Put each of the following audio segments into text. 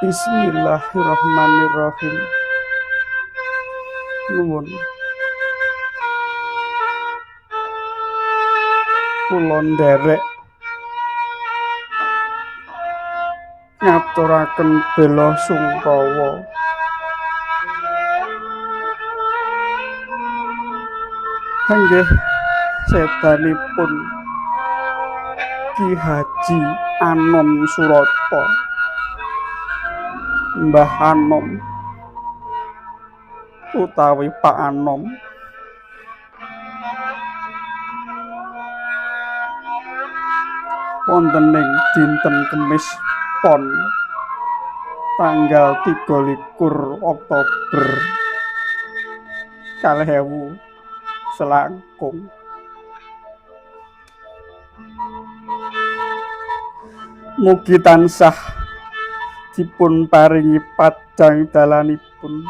Bismillahirrahmanirrahim. Nuwun. Kula nderek ngaturaken bela sungkawa inggih sedanipun Ki Haji Anom Suroto, Mbah Anom utawi Pak Anom. Wonten ing dinten Kemis Pon tanggal 23 Oktober 2000 selangkung. Mugi tansah dipun paringi padhang dalanipun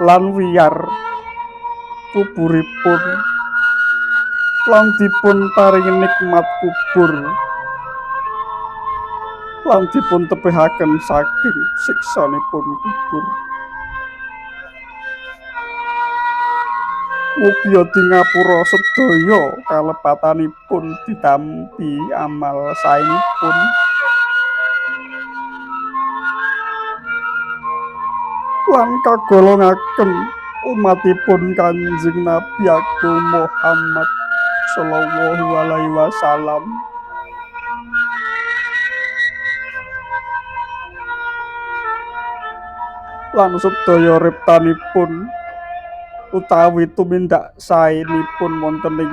lan wiyar kuburipun lan dipun paringi nikmat kubur lan dipun tebihaken saking siksanipun kubur. Mugi dingapura sedaya kalepatanipun ditampi amal saenipun. Lan kagolongaken umatipun Kanjeng Nabi Agung Muhammad sallallahu alaihi wasallam. Lan sedaya riptanipun utawi tumindak saenipun wonten ing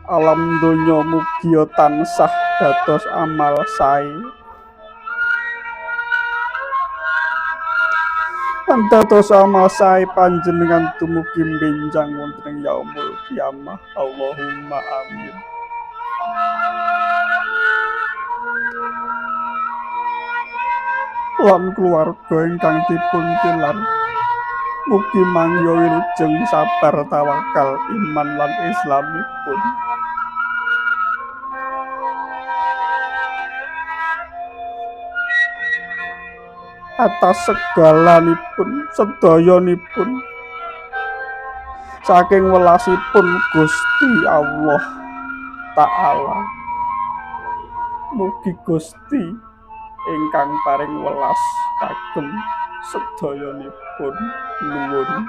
alam donya mugi tansah dados amal sae. Lan dados amal sae panjenengan dumugi benjang wonten ing yaumul kiamah. Allahumma amin. Lan keluarga ingkang dipun tilar mugi mangya wilujeng sabar tawakal iman lan islamipun. Atas segalanipun sedayanipun saking welasipun Gusti Allah Ta'ala. Mugi Gusti ingkang paring welas kagem sedayanipun. Nuwun.